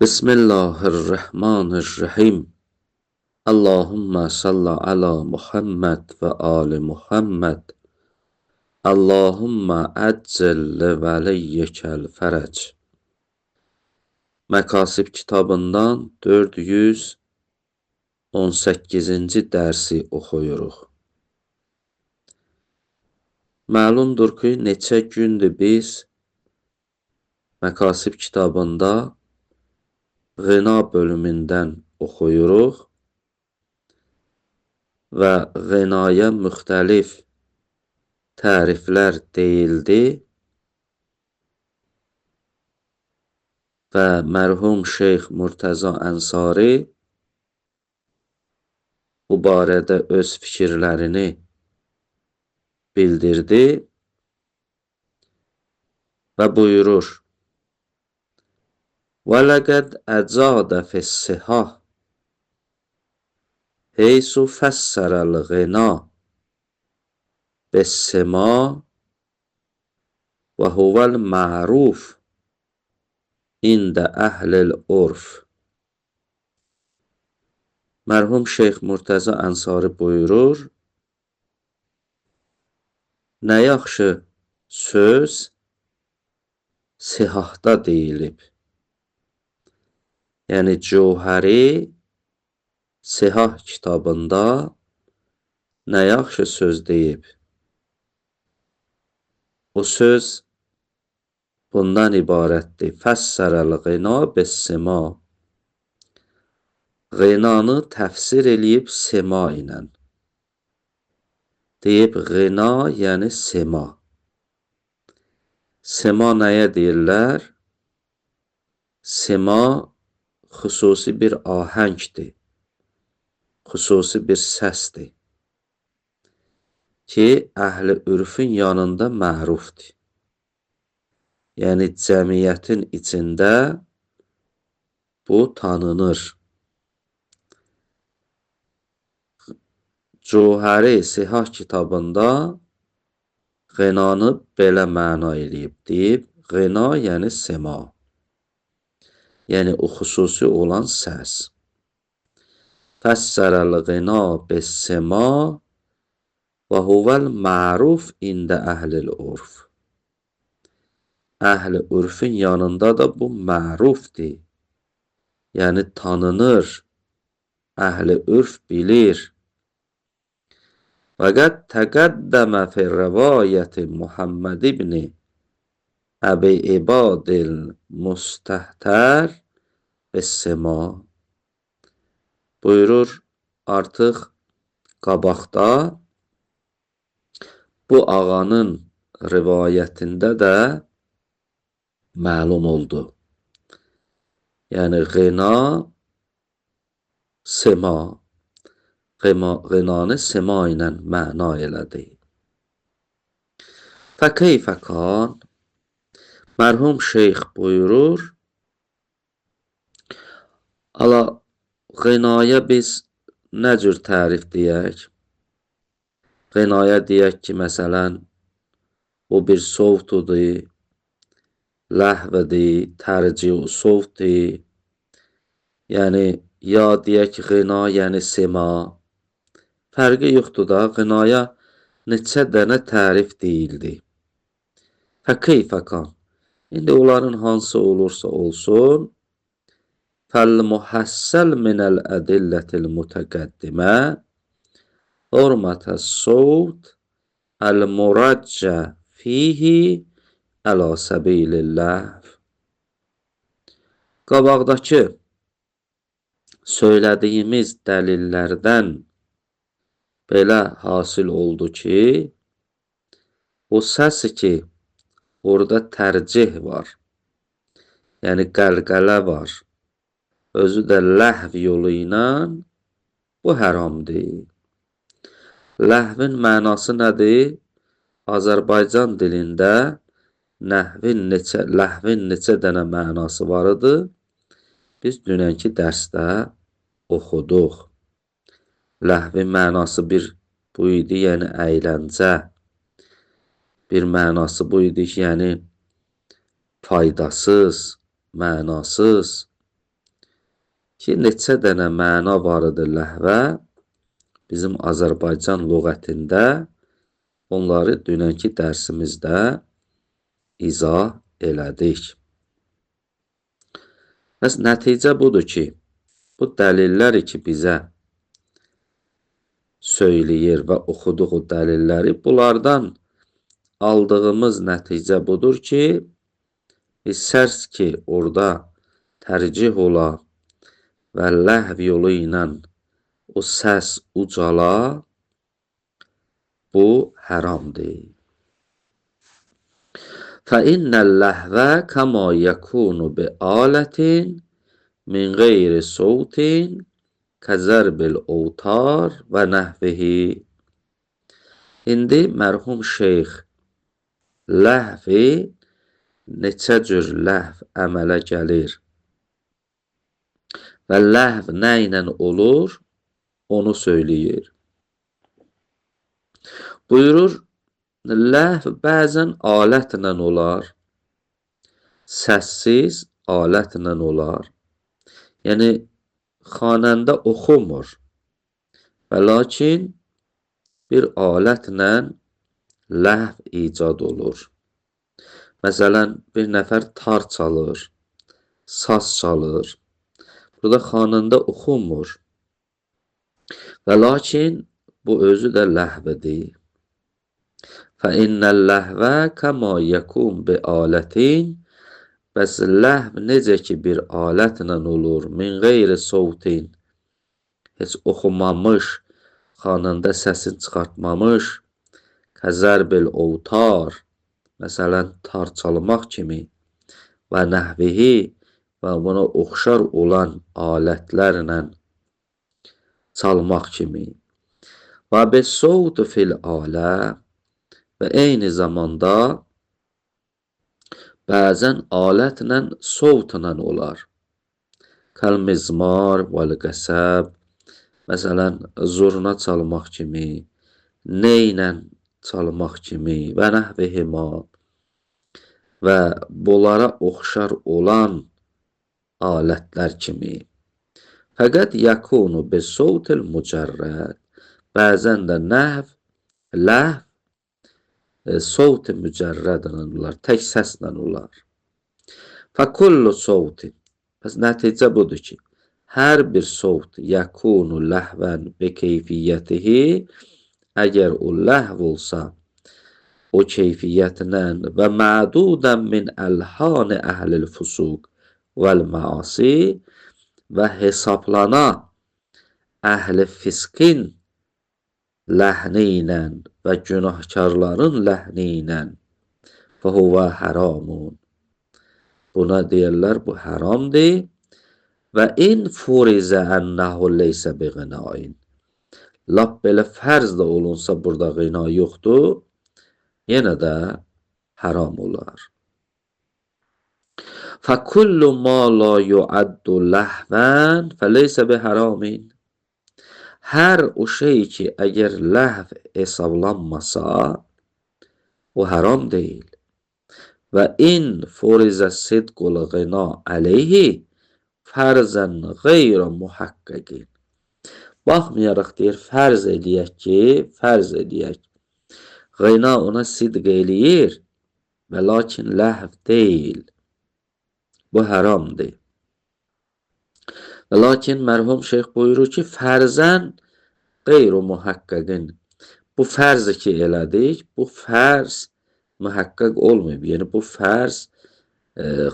Bismillahirrahmanirrahim. Allahümme salli ala Muhammed və ali Muhammed. Allahümme əccil li vəliyyikəl fərəc. Məkasib kitabından 418-ci dərsi oxuyuruq. Məlumdur ki, neçə gündür biz Məkasib kitabında Ğina bölümündən oxuyuruq və ğinaya müxtəlif təriflər deyildi və mərhum Şeyx Murtəza Ənsari bu barədə öz fikirlərini bildirdi və buyurur: وَلَقَدْ أَجَادَ فِي الصِّحَاحِ حيث فسر الغنى بالسما وهو المعروف عند أهل العرف. Mərhum Şeyx Murtəza Ənsari buyurur, nə yaxşı söz sihahda deyilib. Yəni Cövhəri Sihah kitabında nə yaxşı söz deyib. O söz bundan ibarətdir. Fəssərəl qina bis-sima. Qinanı təfsir eləyib sema ilə. Deyib qina, yəni sema. Sema nəyə deyirlər? Sema xüsusi bir ahəngdir, xüsusi bir səsdir ki, əhli ürfün yanında mərufdur. Yəni, cəmiyyətin içində bu tanınır. Cövhəri Sihah kitabında qinanı belə məna eləyib, deyib, qina yəni sema. Yəni, o xüsusi olan səs. Fəssərəl qina bis-sema və huvəl məruf ində əhlil urf. Əhli urfün yanında da bu mərufdur. Yəni, tanınır. Əhli urf bilir. Və qəd təqəddəmə fi rəvayəti Muhammed ibni Əbi İbadil Müstəhtər bis-sema. Buyurur, artıq qabaqda bu ağanın rivayətində də məlum oldu. Yəni, qina, sema, qinanı sema ilə məna elədi. Fəkeyfə kan? Mərhum şeyx buyurur, ala qinaya biz nə cür tərif deyək? Qinaya deyək ki, məsələn, o bir sovtudur, ləhvdir, tərcih sovtdur. Yəni, ya deyək qina, yəni sema. Fərqi yoxdur da, qinaya neçə dənə tərif deyildi. Fəkeyfə kan? İndi onların hansı olursa olsun, fəl-muhəssəl minəl ədillətil mütəqəddimə hurmətəs-sovt əl-muraccə fihi əla səbililləh. Qabaqdakı söylədiyimiz dəlillərdən belə hasil oldu ki, o səs ki, orada tərcih var, yəni qəlqələ var, özü də ləhv yolu ilə bu həramdır. Ləhvin mənası nədir? Azərbaycan dilində ləhvin neçə dənə mənası var idi? Biz dünənki dərsdə oxuduq. Ləhvin mənası bir bu idi, yəni əyləncə. Bir mənası bu idi ki, yəni faydasız, mənasız. Ki, neçə dənə məna var idi ləhvə bizim Azərbaycan lüğətində, onları dünənki dərsimizdə izah elədik. Bəs nəticə budur ki, bu dəlillər ki bizə söyləyir və oxuduq o dəlilləri, bunlardan aldığımız nəticə budur ki, biz sərs ki, orada tərcih ola və ləhv yolu ilə o səs ucala, bu həramdır. فَإِنَّ اللَّهْوَ كَمَا يَكُونُ بِآلَةٍ مِنْ غَيْرِ صَوْتٍ كَزَرْبِ الْاَوْتَارِ وَنَحْوِهِ. İndi mərhum şeyx ləhvi neçə cür ləhv əmələ gəlir və ləhv nə ilə olur, onu söyləyir. Buyurur, ləhv bəzən alətlə olar, səssiz alətlə olar. Yəni, xanəndə oxumur və lakin bir alətlə ləhv icad olur. Məsələn, bir nəfər tar çalır, saz çalır. Burada xanəndə oxumur. Və lakin bu özü də ləhvdir. فَإِنَّ اللَّهْوَ كَمَا يَكُونُ بِآلَةٍ. Bəs ləhv necə ki bir alətlə olur, min qeyri sovtin, heç oxumamış, xanəndə səsini çıxartmamış, kəzərbil ovtar, məsələn, tar çalmaq kimi və nəhvihi və buna oxşar olan alətlərlə çalmaq kimi. Və bis-sovtu fil alə və eyni zamanda bəzən alətlə, sovtla olar. Kəl-mizmar vəl-qəsəb, məsələn, zurna çalmaq kimi, neylə çalmaq kimi və nəhvihima və bunlara oxşar olan alətlər kimi. Fəqət yəkunu bis-sovtil mücərrəd. Bəzən də nəhv, ləhv sovt-i mücərrədlə olar, tək səslə olar. Fəkullu sovtin. Pəs nəticə budur ki, hər bir sovt yəkunu ləhvən bi keyfiyyətihi, əgər o ləhv olsa, o keyfiyyətlə və mədudən min əlhani əhlil fusuq vəl məasi və hesablana əhli fiskin ləhni ilə və günahkarların ləhni ilə fəhuvə həramun. Buna deyirlər, bu həramdır. Və in furizə ənəhu leysə bi qinain. Lap belə fərz də olunsa burada qina yoxdur, yenə də həram olar. Fəkullu ma la yuaddu ləhvən fəleysə bi haramin. Hər o şey ki, əgər ləhv hesablanmasa, o həram deyil. Və in furizə sidqul qina əleyhi fərzən qeyra muhaqqəqin. Baxmayaraq deyir, fərz eləyək ki, fərz eləyək. Qina ona sidq eləyir və lakin ləhv deyil. Bu həramdır. Və lakin mərhum şeyx buyurur ki, fərzən qeyru muhaqqəqin. Bu fərzi ki elədik, bu fərz mühəqqəq olmayıb. Yəni bu fərz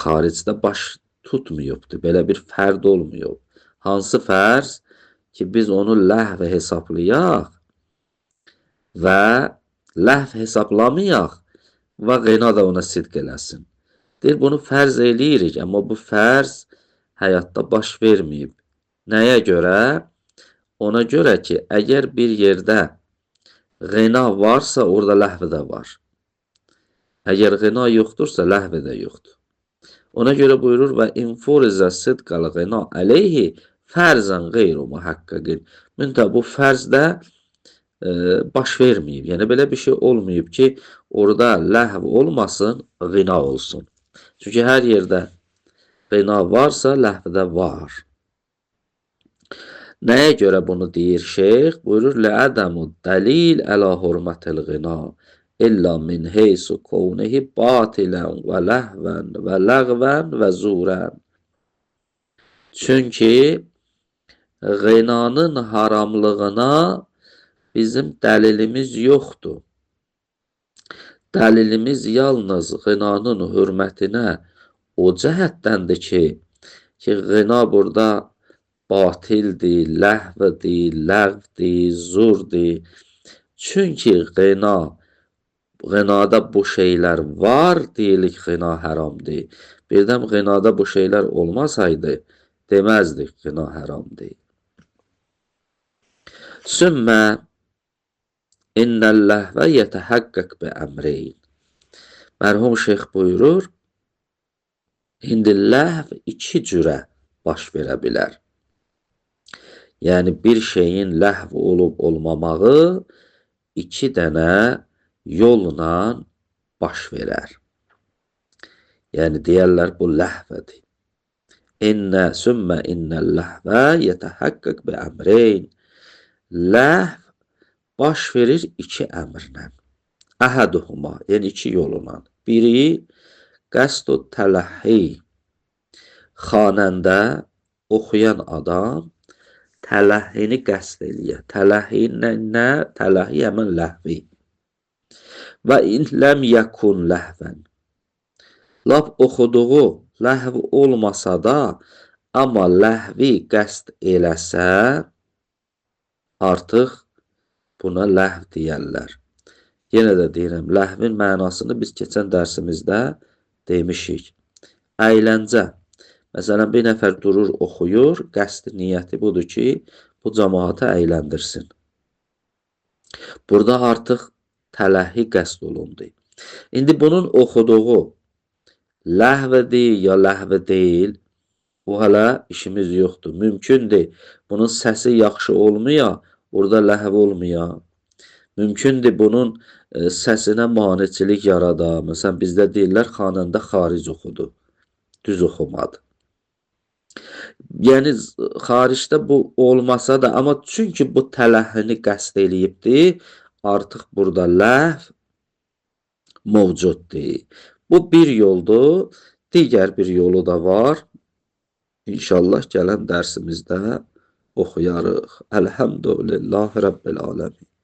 xaricdə baş tutmayıbdır. Belə bir fərd olmayıb. Hansı fərz? Ki biz onu ləhv hesablayaq və ləhv hesablamayaq və qina da ona sidq eləsin. Deyir, bunu fərz eləyirik, amma bu fərz həyatda baş verməyib. Nəyə görə? Ona görə ki, əgər bir yerdə qina varsa, orada ləhv də var. Əgər qina yoxdursa, ləhv də yoxdur. Ona görə buyurur və infurizə sidqal qina əleyhi fərzən qeyru muhaqqəqin. Müntə bu fərz də baş verməyib. Yəni belə bir şey olmayıb ki, orada ləhv olmasın, qina olsun. Çünki hər yerdə qina varsa, ləhv də var. Nəyə görə bunu deyir şeyx? Buyurur, Ləədəmu dəlil əla hurmətil qina illə min heysu kownihi batilən və ləhvən və ləğvən və zurən. Çünki qinanın haramlığına bizim dəlilimiz yoxdur. Dəlilimiz yalnız qinanın hörmətinə o cəhətdəndir ki, qina burada batildir, ləhvdir, ləğvdir, zurdir. Çünki qinada bu şeylər var, deyilik qina həramdır. Birdən qinada bu şeylər olmasaydı, deməzdik qina həramdır. Sümmə innəl ləhvə yetəhəqqəq bi əmreyn. Mərhum şeyx buyurur, indi ləhv iki cürə baş verə bilər. Yəni bir şeyin ləhv olub olmamağı iki dənə yolla baş verər. Yəni deyərlər bu ləhvədir. İnnə sümmə innəl ləhvə yetəhəqqəq bi əmreyn. Ləhv baş verir iki əmrlə. Əhəduhuma, yəni iki yolla. Biri qəsdu tələhhi. Xanəndə, oxuyan adam tələhhini qəsd eləyər. Tələhhi nə? Tələhhi həmən ləhvi. Və in ləm yəkun ləhvən. Lap oxuduğu ləhv olmasa da, amma ləhvi qəsd eləsə, artıq buna ləhv deyərlər. Yenə də deyirəm, ləhvin mənasını biz keçən dərsimizdə demişik. Əyləncə. Məsələn, bir nəfər durur, oxuyur, qəsdi niyyəti budur ki, bu cəmaatı əyləndirsin. Burada artıq tələhhi qəsd olundu. İndi bunun oxuduğu ləhvdir ya ləhv deyil, bu hələ işimiz yoxdur. Mümkündür, bunun səsi yaxşı olmaya, orada ləhv olmaya. Mümkündür, bunun səsinə maneçilik yarada. Məsələn, bizdə deyirlər, xanəndə xaric oxudu, düz oxumadı. Yəni, xaricdə bu olmasa da, amma çünki bu tələhhini qəsd eləyibdir, artıq burada ləhv mövcuddur. Bu bir yoldur. Digər bir yolu da var. İnşallah gələn dərsimizdə oxuyarıq. Elhamdülillahi Rabbil aləmin.